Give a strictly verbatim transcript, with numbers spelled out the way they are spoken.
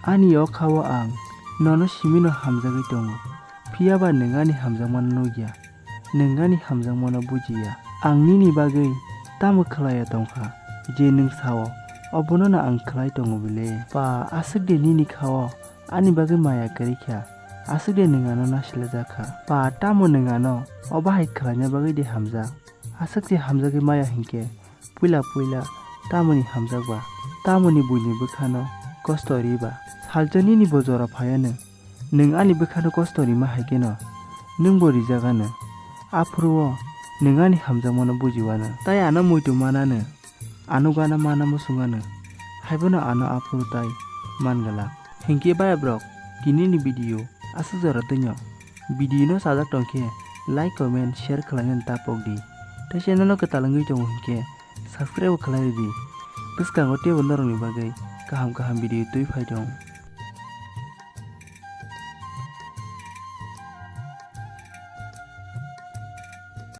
Ani o kha-o ang nono simino hamjagwi tongo, phiya ba nwng ani hamjakmano nukya, nwng ani hamjakmano bujiya. Ang nini bagwi tamo khlaiya tongkha, je nwng sao, obonono ang khlai tongo bile? Pa, aswk de nini kha-o ani bagwi maya kwrwi kha, aswk de nwng ano nasilajak kha. Pa, tamo nwng ano o bahai khlaina bagwi de hamjak? Aswk se hamjagwi maya hinkhe, puila puila tamoni hamjakba, tamoni buini bwkhano kosto riba? Salsa nini bo jora phaiano, nwng ani bwkhano kosto rima hai kheno nwngbo rijak ano. Aphuru-o nwng ani hamjakmano bujiwano, tai ano muitu manano, ano gana mana muchungano, haibono ano aphuru tai man glak. Hinkhe bayabrok, tinini video aswk jora twino. Video no sajak tongkhe like, comment, share khlainani ta pokdi. Tei channel no kwtal wngwi tongo hinkhe subscribe bo khlai ridi. Bwskango teibo norokni bagwi kaham kaham video twi phai tong.